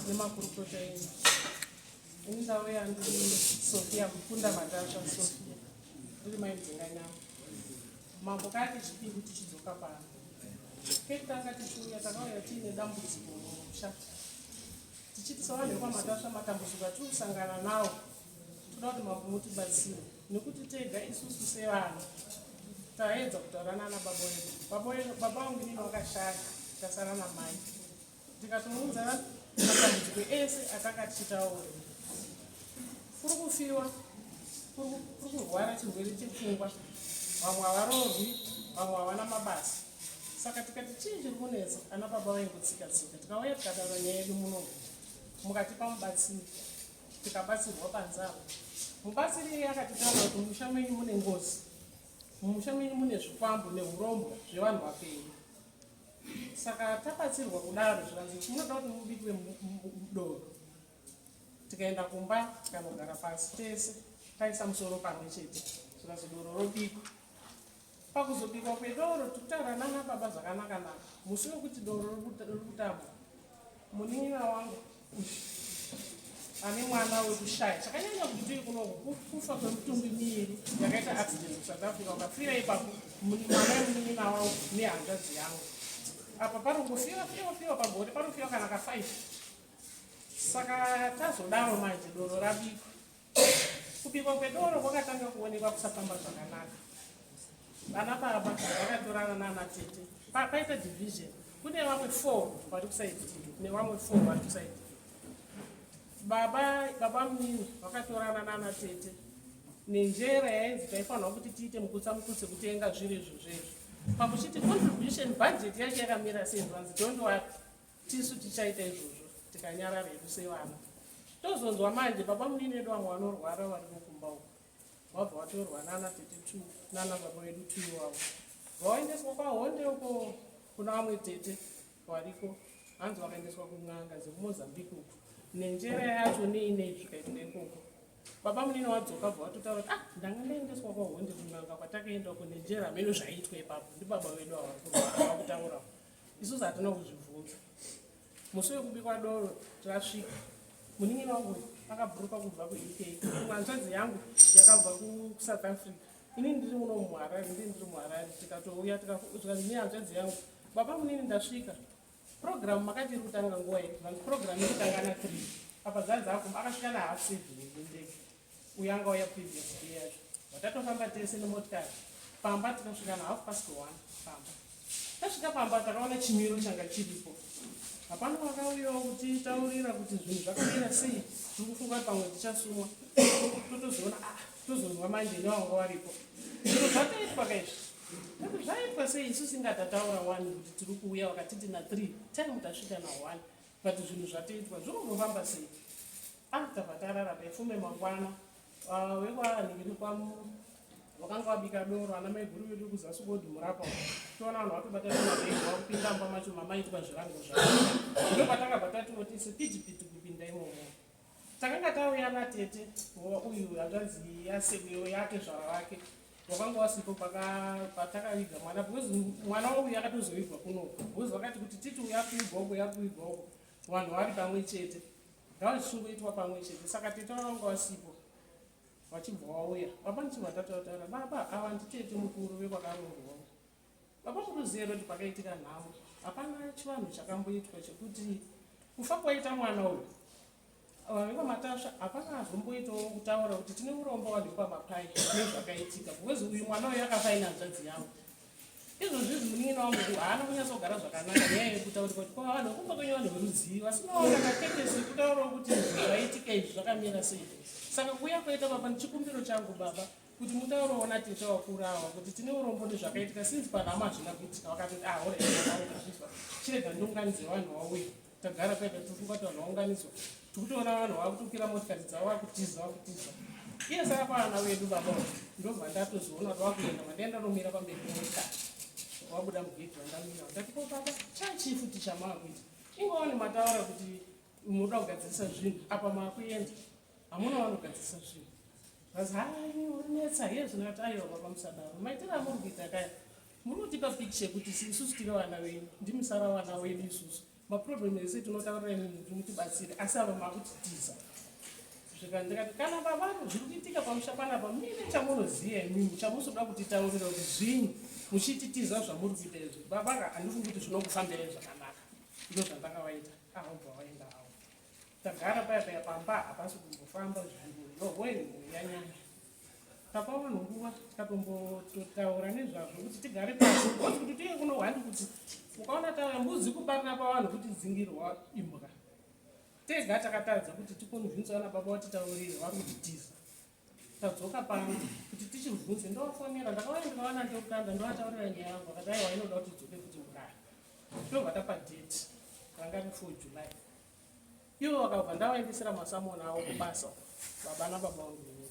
nemakurukota enyu. Ini ndauya ndiri Sofia Mukunda Matasva Sofia. Ndiri mai Mdzinganyama. Mambo kaya kechipiri tichidzoka pano. Kekutanga tichiuya takauya tiine dambudziko mumusha. Tichiti sevanhu vekwaMatasva matambudziko atiri kusangana nawo toda kuti mambo mutibatsire nekuti tega isusu sevana taedza kutaura nana baba wedu. Baba vangu inini vakashaya tasara namai. Tikatounza matambudziko ese atanga tichitaura. Kuri kufiwa, kuri kurwara chirwere chepfungwa, vamwe havaroorwi, vamwe havana mabasa. Saka tikati chii chiri kunetsa, ana baba vaingotsika tsika. Tikauya tikataura nyaya yedu muno, mukatipa mubatsiri, tikabatsirwa panze apa. Mubatsiri iye akatitaura kuti mumusha menyu mune ngozi, mumusha menyu mune zvikwambo neurombwa zvevanhu vapenyu. Saka tabatsirwa kudaro zvikanzi munoda kuti mubikwe doro. Tikaenda kumba tikanogara pasi tese taisa musoro pamwe chete zvikanzi doro robikwa. Pakuzobikwa kwedoro tikutaura nana baba zvakanaka naka. Musi wekuti doro riri kutambwa munin'ina wangu ane mwana wekushaya chakanyanya kuti kunoku kufa kwemitumbi miiri yakaita accident kusouth Africa ukafira ipapo mwana wemunin'ina wangu nehanzvadzi yangu apa parongofiwa fiwa fiwa pagore panofiwa kana ka 5 saka tazodaro manje doro rabikwa Kubikwa kwedoro kwakatanga kuonekwa kusafamba zvakanaka. Vana baba vakatorana nana tete. Paita division. Kune vamwe 4 vari kusaidi nevamwe 4 vari kusaidi. Baba baba munini vakatorana nana tete nenjera yainzi taifanirwa kuti tiite mukutsa mukutse kutenga zviro izvo zvezvo. Pakuchiti contribution budget yacho yakamira sei zvanzi don't worry. Tisu tichaita izvozvo tikanyarara hedu sevana. Tozonzwa manje baba munini vedu vamwe vanorwara variko kumba uko. Vabva vatorwa nana tete two nana baba vedu two ivavo. Vaendeswa kwaHonde uko kuna vamwe tete variko. Hanzi vakaendeswa kun'anga dzekuMozambique uko. Nenjera yacho nei nei zvikaitwa ikoko. Baba munini wadzoka bva vatotaura kuti ah ndanga ndaendeswa kwaHonde kun'anga kwatakaenda uko nenjera hameno zvaiitwa ipapo. Ndibaba vedu ava vakutaura. Isusu hatina kuzvibvunza. Musi wekubikwa doro tasvika, munin'ina wangu uyu akabhuruka kubva kuUK. Imwe hanzvadzi yangu yakabva kuSouth Africa. Ini ndiri muno muHarare, ndini ndiri muHarare. Tikatouya tikanzi nehanzvadzi yangu, baba munini ndasvika. Program makati iri kutanga nguva iyi, vanzi program iri kutanga na 3. Apa dzanzi akumba akasvika na half 7 ndege. Uyo anga auya previous day yacho. Vatatofamba tese nemotikari pamba tikasvika na half past 1 pamba. Tasvika pamba takaona chimiro changa chiripo. Hapana wakauyawo kutitaurira kuti zvinhu zvakamira sei. Tiri kufunga kuti pamwe tichasumwa. Totozoona ah, tozonzwa manje newanga waripo. Zviro zvatoitwa ka izvi. Tati zvaitwa sei isu singatataura wani kuti tiri kuuya wakatiti na 3 time tasvika na 1 but zvinhu zvatoitwa zvinombofamba sei? Ah, tabva tarara paifume mangwana ah, wekwanhingiri kwamu wakanga wabika doro ana maiguru vedu kuzasi kodhumurapa toona vanhu vatobata mabhegi vakupinda mumba macho mamaitwa zvirango zvavo ndo patakabva tatiwo tese piti piti kupinda imomo takanga tauya natete uyu hanzvadzi yasekuyo yatezvara vake wakanga wasipo patakaviga mwana because mwana uyu akatozovigwa kunoko because vakati kuti titi uyu akuigwa uko yakuigwa uko vanhu vari pamwe chete Ngavachingoitwa pamwe chete. Saka tete vanga vasipo vachibva vauya. Baba ndichibva ndataura baba ava nditete mukuru vekwakaroorwa. Baba munoziva here kuti pakaitika nhamo hapana chivanhu chakamboitwa chekuti kufa kwaita mwana uyu vekwaMatasva hapana azomboitawo kutaura kuti tine urombo vanhu vekwamapai nezvakaitika because uyu mwana uyu akafa ine hanzvadzi yangu. Izvozvi izvi munin'ina wangu uyu haana kunyatsogara zvakanaka nyaya yekutaura kuti kwa vanhu vekumba kwenyu vanhu verudzii vasinawo kana kekesi yekutaurawo kuti izvi zvaitika izvi zvakamira sei. Saka kuuya kwaita baba ndichikumbiro changu baba kuti mutaurewo natete wakura awa kuti tine urombo nezvakaitika since panhamo hazvina kuitika vakatoti ah ore ndazvizwa chirega ndiunganidze vanhu vauye tagara paita tiri kuti vanhu vaunganidzwa tikutoona vanhu vakutokwira motikari dzavo vakutiza vakutiza iye saka pavana vedu baba ndobva ndatozoona kuti vakuenda vandaenda nomira pamberi pemotikari wabuda mugedhi vandamira ndati ko baba chachii futi chamaakuita ingoone mataura kuti munoda kugadzirisa zvinhu apa maakuenda hamuna vanogadzirisa zvinhu vazi hai urinetsa hezvo ndikati aiwa baba musadaro maitiro amuri kuita kaya muri kutipa picture yekuti isusu tiri vana venyu ndimusara vana wedu isusu. Maproblem ese tinotaurira imimi kuti mutibatsire, asi ava makutitiza. Zvika ndikati kana baba zviri kuitika pamusha panapa muine chamunoziva imimi chamusoda kutitaurira kuti zvinyi muchititiza zvamuri kuita izvi. Baba ka handifungi kuti zvinokufambirai zvakanaka. Ndizvo zvandakavaita. Ahobva vaenda havo. Tagara paya paya pamba hapasi kumbofamba zvinhu yohwe yanyanya. Tapa vanhu nguva tikatombototaura nezvazvo kuti tigare pasi because kuti tiye kuno handi kuti ukaona tauya mbudzi kubarira pavanhu kuti dzingirwa imbwa. Tega takatadza kuti tikonvince vana baba vatitaurire vari kutitiza. Tadzoka pano kuti tichibvunze ndovafonera ndakauya ndikawana ndokanda ndovataurira nyaya yangu vakati aiwa inoda kuti idzoke futi mudare. Ndobva tapa date ranga riri 4 July. Ivo vakabva ndavaendesera masamoni avo kubasa baba nababa vangu inini.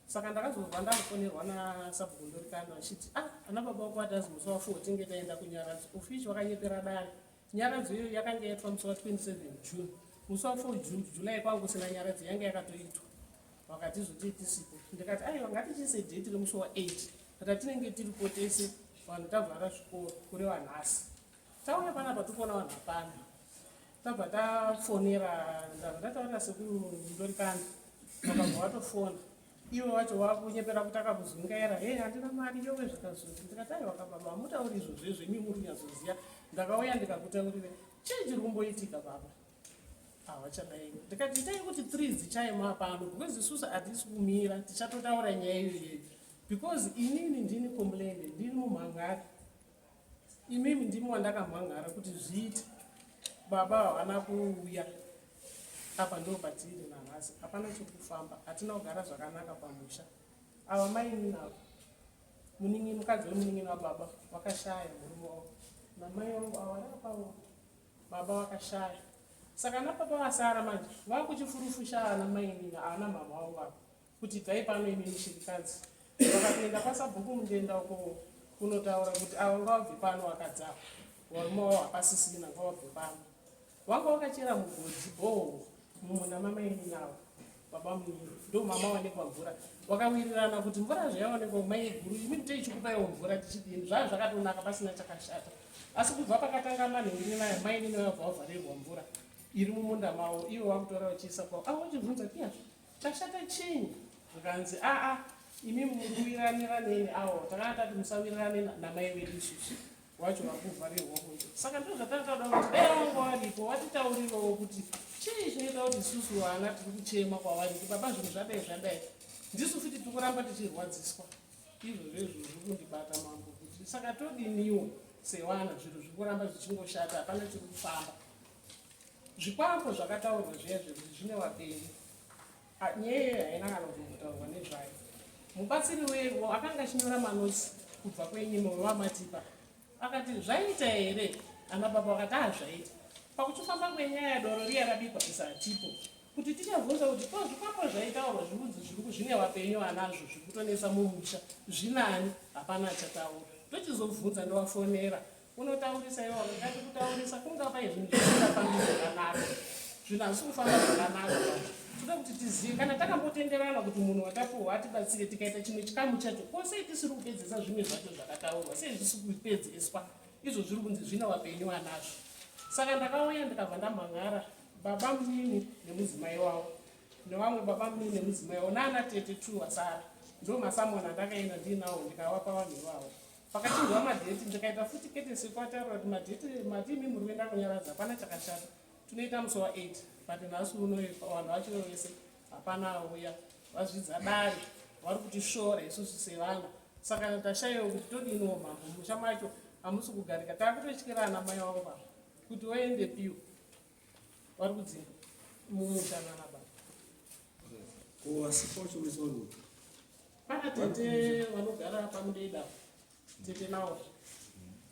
Saka ndakazobva ndakufonerwa nasabhuku Ndorikano achiti ah ana baba vako vati azi musi wa 4 tinge taenda kunyaradzo of which vakanyepera dare. Nyaradzo iyoyo yakanga yaitwa musi wa 27 June. Musi wa 4 June July kwangu kusina nyaradzo yanga yakatoitwa. Vakati zvotii tisipo. Ndikati aiwa ngatichiise date remusi wa 8 ratinenge tiripo tese vanhu tavhara zvikoro kureva nhasi. Tauya panapa tikuona vanhu hapana. Tabva tafonera ndabva ndataurira sekuru Ndorikani vakabva vatofona ivo vacho vakunyepera kuti akakuzungaira he handina mari yowe zvikazoti ndikati aiwa kababa hamutauri izvozvo izvo imi muri kunyatsoziva ndakauya ndikakutaurira chii chiri kumboitika baba havachadai ndikati itai kuti three dzichaima pano because isusu hatisi kumira tichatotaura nyaya iyoyo because inini ndini complain ndini mumhangari Imimi ndimi wandakamhan'ara kuti zviite. Baba havana kuuya apa ndo patiri nanhasi hapana chiri kufamba hatina kugara zvakanaka pamusha ava mainini ava munin'ini mukadzi wemunin'ini wababa wakashaya murume wavo namai vangu ava rakapavo baba vakashaya saka ana baba vasara manje vakuchifurufusha ana mainini ana mama vangu ava kuti ibvai pano imimi shirikadzi vakatoenda kwasabhuku mundenda uko kunotaura kuti avo ngavabve pano vakadzi avo varume wavo hapasisina ngavabve pano wanga wakachera mugodhi bhoho mumunda mamainini avo baba munini ndo mama wanikwa mvura wakawirirana kuti mvura zvayaonekwa mai guru imi teichikupaiwo mvura tichidini zvaa zvakatonaka pasina chakashata asi kubva pakatanga manhingi nayo mainini vabva vavharirwa mvura iri mumunda mavo ivo vakutora vachiisa kwavo avo vachibvunza tiyazvo Chashata chinyi? Zvikanzi aa imi mukuwiranira neni awo takanga tati musawirirane namai vedu isusu wacho vakuvharirwa kunze saka ndo zvatanga tauda kuti dai wanga waripo watitaurirawo kuti chii chinoita kuti isusu vana tiri kuchema kwavari kuti baba zvinhu zvadai zvadai ndisu futi tiri kuramba tichirwadziswa izvozvo izvo zviri kundibata mambo kuti saka todiniwo sevana zviro zviri kuramba zvichingoshata hapana chiri kufamba Zvikwambo zvakataurwa zviya zvekuti zvine vapenyu. Nyaya iyoyo haina kana kuzombotaurwa nezvayo. Mubatsiri wevo akanga achinyora manotsi kubva kwenyimo wevamatipa akati zvaita here ana baba vakati ah zvaita. Pakuchifamba kwenyaya doro riya rabikwa isa hatipo kuti tichabvunza kuti ko zvikwambo zvaitaurwa zvikunzi zviri zvine vapenyu anazvo zviri kutonetsa mumusha zvinani hapana achataura tochizobvunza ndovafonera Unotaurisa iwe wakati kutaurisa kungava zvinhu zvisingafambi zvakanaka. Zvinhu hazvisi kufamba zvakanaka. Toda kuti tizive kana takambotenderana kuti munhu watapuhwa atibatsire tikaita chimwe chikamu chacho ko sei tisiri kupedzesa zvimwe zvacho zvakataurwa sei zvisi kupedzeswa izvo zviri kunzi zvine vapenyu vanazvo. Saka ndakauya ndikabva ndamhan'ara baba munini nemudzimai wavo nevamwe baba munini nemudzimai wavo naana tete two vasara ndo masamoni andakaenda ndiinawo ndikawapa vanhu ivavo. Pakachinjwa madheti ndikaita futi kete sekwataura kuti madheti mati imi muri kuenda kunyaradza hapana chakashata tinoita musi wa 8 but nhasi uno vanhu vacho vese hapana auya vazvidza dare vari kutisvora isusu sevana saka tashaiwa kuti todiniwo mambo musha macho hamusi kugarika takutotyira ana mai vavo baba kuti vaendepiwo vari kudzinga mumusha nana baba Pana tete vanogara paMudeda, tete nawo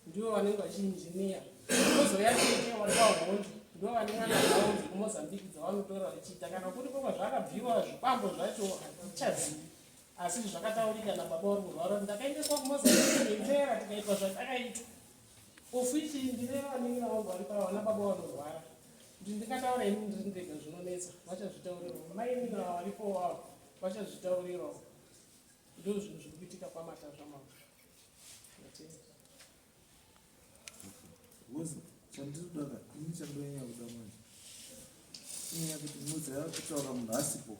ndivo vanenge vachiinjiniya. Kozouya tete vari paHondi, ndivo vane mwana dzavo dzekuMozambique dzavanotora vachiita. Kana kuri koko zvakabviwa zvikwambo zvacho hatichazivi, asi zvakataurika nababa vari kurwara kuti ndakaendeswa kuMozambique nempera tikaitwa zvatakaitwa. Of which ndine vanin'ina vangu vari pava vana baba vanorwara kuti ndingataura ini ndiri ndega zvinonetsa, vachazvitaurirawo. Mai nina varipo wavo vachazvitaurirawo ndo zvinhu zviri kuitika kwamatasva mambo. Chandiri kuda ka ini chandonyanya kuda manje inyaya yekuti munoziva kutaura munhu asipo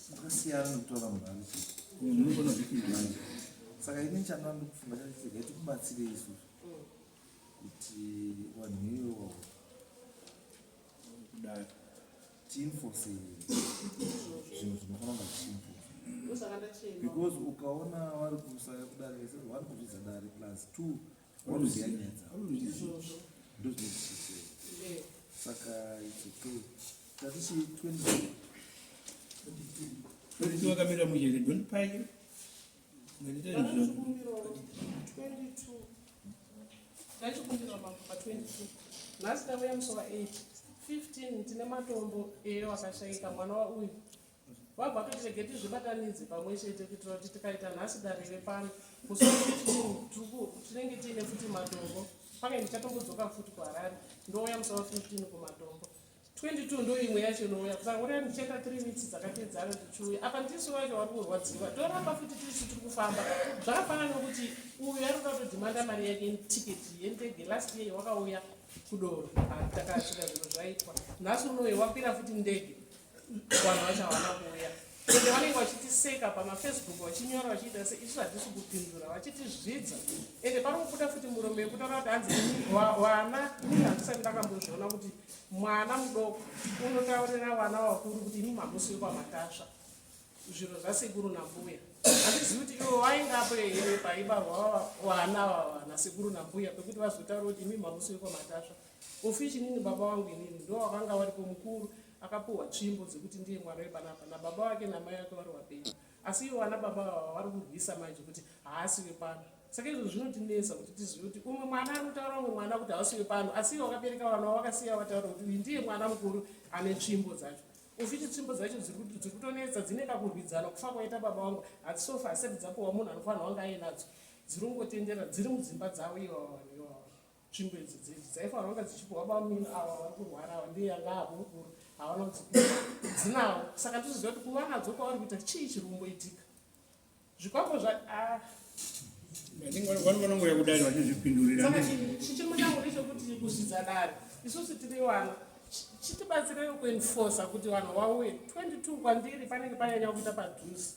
kwakasiyana nekutaura munhu aripo. Saka ini chandanga ndikufunga chati regai tikubatsire isusu kuti vanhu ivovo Kudai. Tiinforce zvinhu zvinofanira kunga zvichiinforce Ndosaka ndachema. Because ukaona vari kusaya kudare vese vari kuzvidza dare, plus two vanoziva nyaya dzavo. Izvozvo. Ndozvinochiitika. Saka it's okay, tatichi 20. 22 vakamira mujere, don't pay. Ngatiite zvinhu. Ndachikumbirawo 22, ndachikumbira mambo pa22. Nhasi tauya musi wa8, 15 tine matombo eyo akashaika mwana wauyu. Wabva toti rege tizvibatanidze pamwe chete kuitira kuti tikaita nhasi dare repano musi wa15 tinenge tiine futi matombo. Pange ndichatombodzoka futi kuHarare, ndouya musi wa15 kumatombo. 22 ndo imwe yacho inouya, saka uri ndichaita 3 weeks dzakatedzana tichiuya apa. Ndisu vacho vari kurwadziwa, toramba futi tirisu tiri kufamba. Zvakafanana nokuti uyu ari kuda kutodhimanda mari yake, tiketi yendege. Last year wakauya kudoro, takasvika zviro zvaitwa. Nhasi unoyu wakwira futi ndege, vanhu vacho havana kuuya. Ende vanenge vachitiseka pamaFacebook, vachinyora vachiita se isu hatisi kupindura, vachitizvidza. Ende pari kubuda futi muromo yekutaura kuti hanzi vana. Inini handisati ndakambozviona kuti mwana mudoko unotaurira vana vakuru kuti imi mamusi wekwaMatasva, zviro zvasekuru nambuya. Handizivi kuti ivo vaingapo here paibarwa vana ava nasekuru nambuya, pekuti vazotaura kuti imi mamusi wekwaMatasva. Ofishi inini baba vangu inini ndo vakanga varipo mukuru akapuhwa tsvimbo dzekuti ndiye mwana wepanapa nababa vake namai vake vari vapenyu, asi ivo vana baba vava vari kurwisa manje kuti haasi wepano. Saka izvo zvinotinetsa kuti tizive kuti umwe mwana anotaura umwe mwana kuti haasi wepano, asi ivo vakabereka vana vakasiya vataura kuti uyu ndiye mwana mukuru ane tsvimbo dzacho. Ufiti tsvimbo dzacho dziri kutonetsa, dzine kakurwidzana. Kufa kwaita baba vangu hadzisofa hasati dzapuhwa munhu anofanira wanga ainadzo. Dziri kungotendera dziri mudzimba dzavo ivava vanhu ivava. Tsvimbo idzi dzidzi dzaifanira kunge dzichipuhwa bamini ava vari kurwara ava, ndiye yanga avo mukuru, havana kudzipiwa, dzinawo. Saka ndinoziva kuti kuva nadzo kwavari kuita chii chiri kumboitika, zvikwambo zva ah. I think vanongouya kudai vachizvipindurira. Saka chichemo changu ndechekuti kuzvidza dare, isusu tiri vana, chitibatsirei kuenforsa kuti vanhu vauye 22. Kwandiri panenge panyanya kuita padhuze.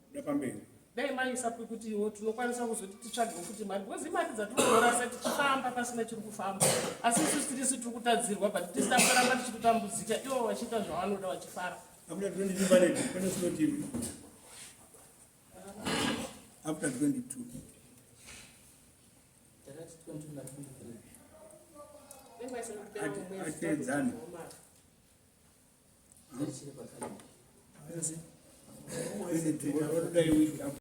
Kuda pamberi. Dai maisa pekutiwo tinokwanisa kuzoti titsvagewo futi mari, because imari dzatinonorasa tichifamba pasina chiri kufamba, asi isusu tirisu tiri kutadzirwa, but tisi takuramba tichitotambudzika, ivo vachiita zvavanoda vachifara. After 22 pane slot ipi? After 22. Takati 22 na 23. Dai maisa kupera mwedzi, Atedzane. takutodzwawo mari. Chiri pakalenda. 22 vatodai week after.